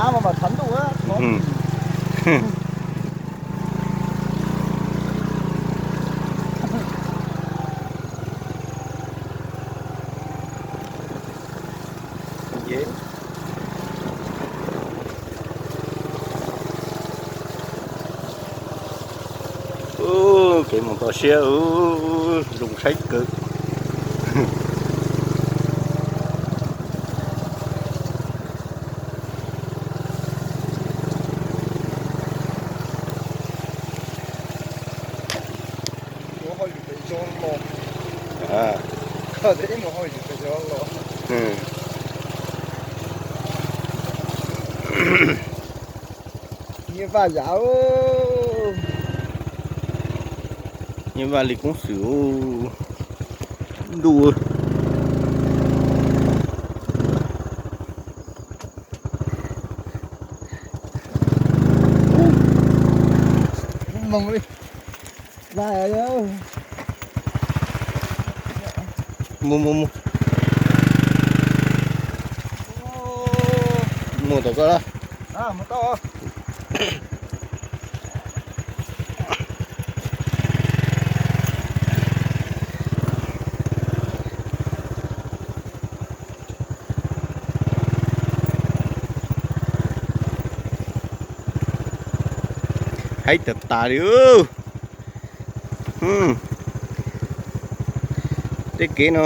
Av mas mam tshav ntuj. Kev mus toj siab, zoo saib kawg. Nyiaj vaj yam, nyiaj vaj li koob xwm ntuj. Mus mus mus. Mus tom koj. Haib tas tas li. Tej kev no.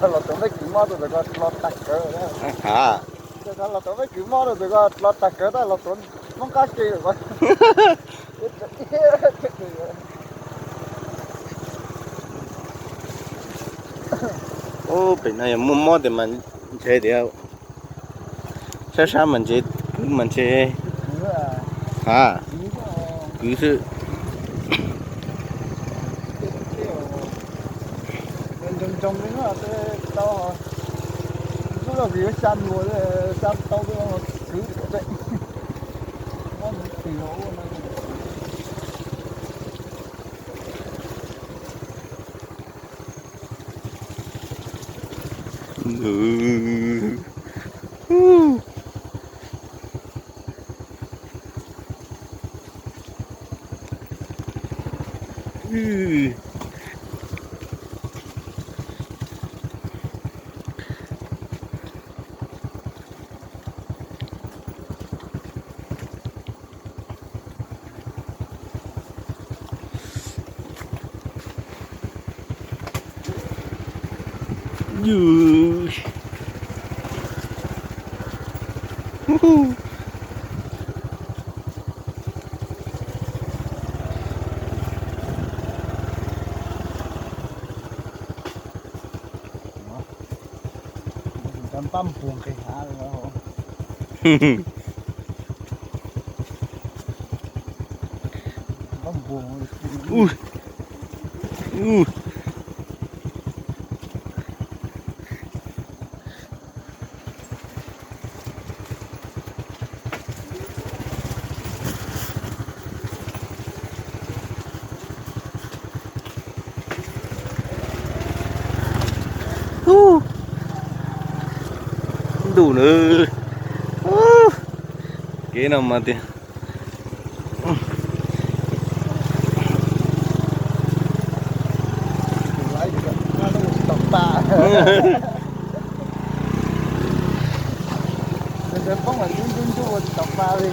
Los tuav peb kwv mob rau ntawm ko dlo tag kawg. Los tuav peb kwv mob rau ntawm ko dlo tag kawg, tab los tuav Hmoob qab ke lawm. Ub, pem no yog muaj mob tias mas ntshe tias sab sab mas ntshe, kwv mas ntshe, ha, kwv xwb. Npab npua nqis hav. Ntuj na, kev no mas tias Poob ntub ntub ua tsis tau pa li.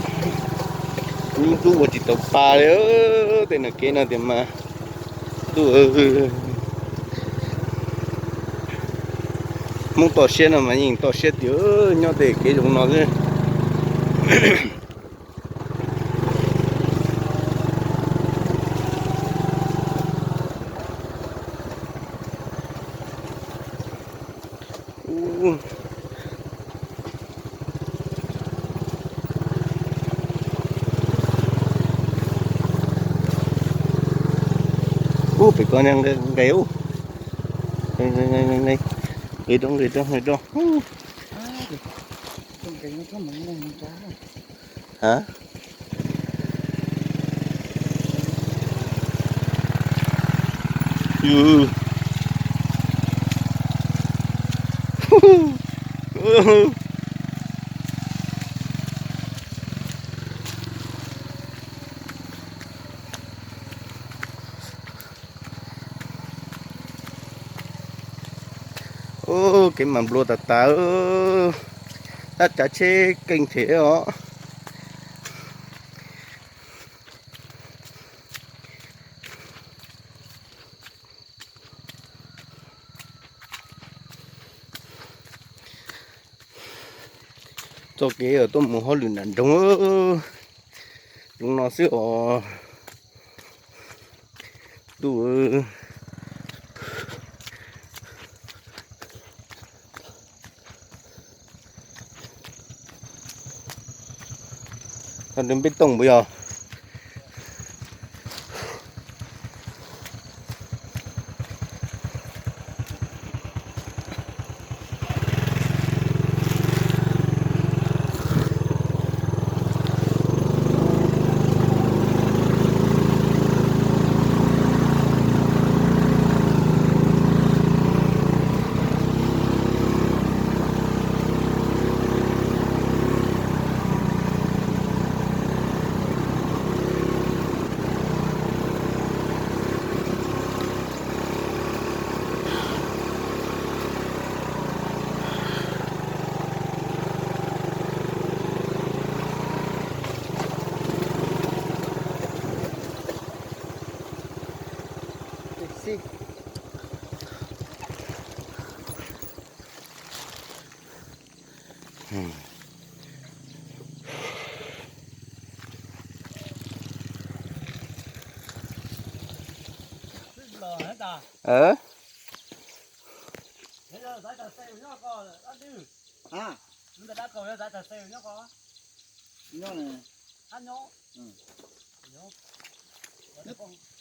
Ntub ntub ua tsis tau pa li, tej nam kev no tias mas ntuj. Hmoob toj siab no mas yeej toj siab tiag, nyob tej kev zoo no xwb. Ub, pem ko nqes ub. Nqes rau, nqes rau, nqes rau. Ha. Ub, kev mas nplua tas tas, tab cav tsheb keej them os. Txoj kev tuaj mus hauj lwm nram nroog, zoo no xwb os. Ntuj, koj nrhiav peb tooj puas yog?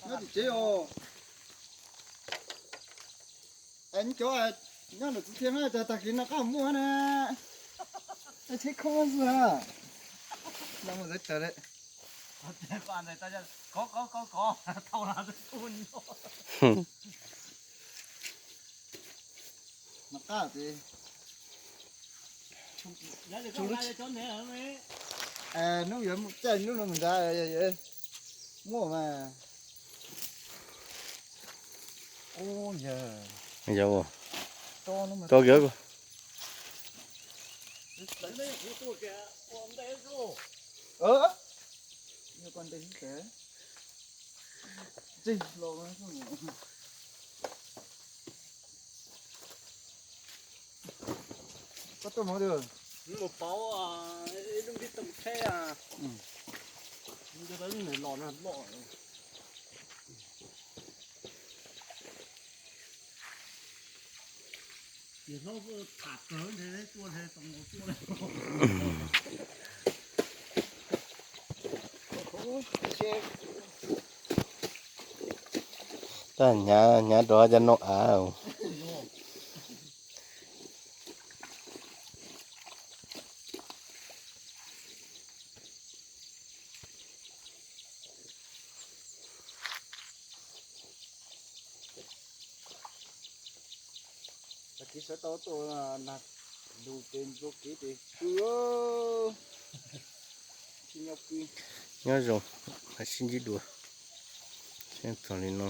Nyob tim tsev os. Nyob ntawm tus thiaj na, tag kis no qab muaj na. Tsheb khoob xwb. Hnub yuav caij hnub no mus ntag, muaj mas. Tso kiag. Koj tuaj mus, mus pauv ib lub npib tooj tsheb, los no loj. Ces hlob tham kawg ntshe tuaj ntshe tau tuaj. Tab hnyav hnyav rov cov no av. Tag kis sawv tau tuaj nag lug ces ntxuav kev ces pw, tsis nyob pw. Nyob zoo, sib ntsib dua txog li no.